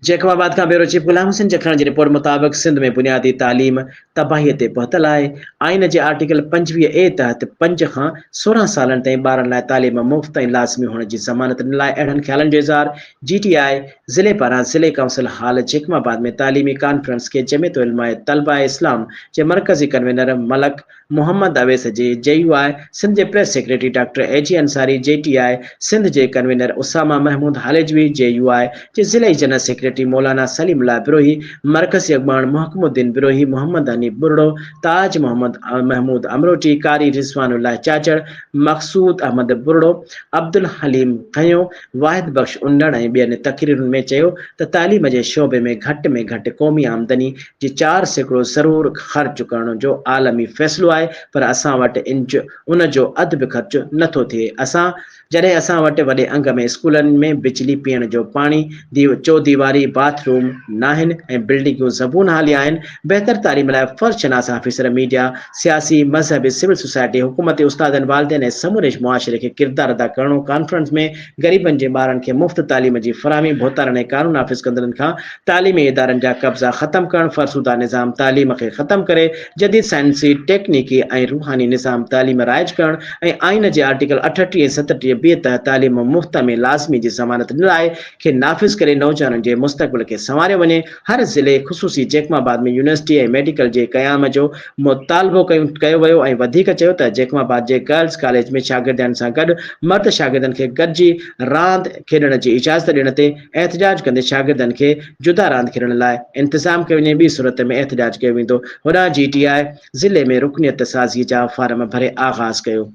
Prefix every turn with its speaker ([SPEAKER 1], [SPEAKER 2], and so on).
[SPEAKER 1] Jacob آباد کان bureau chief Ghulam Hussain Jakhrani جي رپورٽ مطابق سنڌ ۾ بنيادي تعليم تباهي تي پهتل آهي، آئين جي آرٽيڪل 25 اي تحت پنج کان 16 سالن تائين ٻارن لاء تعليم مفت ۽ لازمي هئڻ جي ضمانت ڏنل آهي، اهڙن خيالن جو اظهار جي ٽي آء ضلعي پاران ضلعي ڪائونسل هال جيڪب آباد ۾ تعليمي ڪانفرنس کي جمعيت علماء طلبه اسلام جي مرڪزي ڪنوينر ملڪ محمد اويس جي جي يو آء سنڌ جي press secretary doctor A G Ansari, J T I Sindh جي convener Usama Mahmood Halejvi, J U I جي ضلعي جنرل سيڪريٽري مولانا سليم الله بروهي، مرڪزي اڳواڻ محڪم الدين بروهي، محمد حنيف ٻرڙو، تاج محمد محمود امروٽي، قاري رضوان الله چاچڙ، مقصود احمد ٻرڙو، عبدالحليم کنيو، واحد بخش انڙ ۽ ٻين تقريرن ۾ چيو ته تعليم جي شعبي ۾ گهٽ ۾ گهٽ قومي آمدني جي 4% ضرور خرچ ڪرڻ جو عالمي فيصلو آهي پر اسان وٽ ان جو اڌ به خرچ نه ٿو ٿئي اسان جڏهن اسان وٽ وڏي انگ ۾ اسڪولن ۾ بجلي پيئڻ جو پاڻي چوديواري باٿ روم ناهن ۽ بلڊنگون زبون حالي آهن بهتر تعليم لاء فرض شناس آفيسر ميڊيا سياسي مذهبي سول سوسائٽي حڪومتي استادن والدين ۽ سموري معاشري کي ڪردار ادا ڪرڻو ڪانفرنس ۾ غريبن جي ٻارن کي مفت تعليم جي فراهمي ڀوتارن ۽ قانون نافذ ڪندڙن کان تعليمي ادارن جا قبضا ختم ڪرڻ، فرسوده نظام تعليم کي ختم ڪري جديد سائنسي، ٽيڪنيڪي ۽ روحاني نظام تعليم رائج ڪرڻ ۽ آئين جي آرٽيڪل 38 ۽ 37 بي تحت تعليم مفت ۾ لازمي جي ضمانت ڏنل آهي کي نافذ ڪري نوجوانن جي مستقبل کي سنواريو وڃي، هر ضلعي خصوصي جيڪب آباد ۾ يونيورسٽي ۽ ميڊيڪل جي قيام جو مطالبو ڪيو ويو ۽ وڌيڪ چيو ته جيڪب آباد جي گرلز ڪاليج ۾ شاگردياڻين سان گڏ مرد شاگردن کي گڏجي راند کيڏڻ جي اجازت ڏيڻ تي احتجاج ڪندي شاگردن کي جدا راند کيڏڻ لاء انتظام ڪيو وڃي ٻي صورت ۾ احتجاج ڪيو ويندو. هوڏانهن جي ٽي آء ضلعي ۾ رڪنيت سازي جا فارم ڀري آغاز ڪيو.